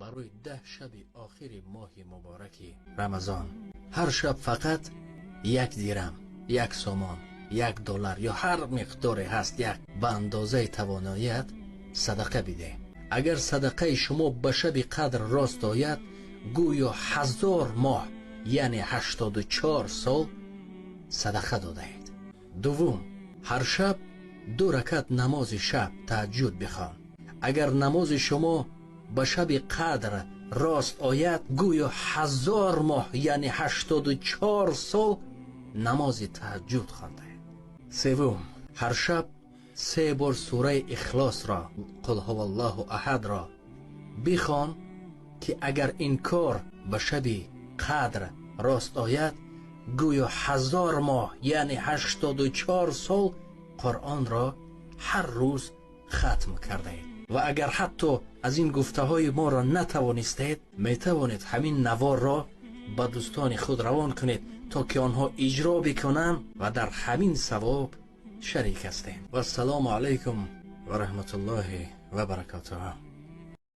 Барои 10 шаби охири моҳи мубораки Рамазон ҳар шаб фақат як дирам, як сомон, як доллар ё ҳар миқдоре ҳаст, як ба андозаи тавоноият садақа бидеҳ. Агар садақаи шумо ба шаби қадр рост ояд, гӯё 1000 моҳ, яъне 84 сол садақа додаед. Дуввум, ҳар шаб ду ракат намози шаб, таҳаҷҷуд бихон. Агар намози шумо ба шаби қадр рост ояд, гӯё 1000 моҳ, яъне 84 сол намози таҳаҷҷуд хондаед. Севум, ҳар шаб се бор сураи Ихлосро, Қул ҳуваллоҳу аҳадро бихон, ки агар ин кор ба шаби қадр рост ояд, гӯё 1000 моҳ, яъне 84 сол Қуръонро ҳар рӯз хатм кардаед. Ва агар ҳатто аз ин гуфтаҳои моро натавонистед, метавонед ҳамин наворро ба дӯстони худ равон кунед, то ки онҳо иҷро бикунанд ва дар ҳамин савоб шарик ҳастем. Вассалому алайкум ва раҳматуллоҳи ва баракотуҳ.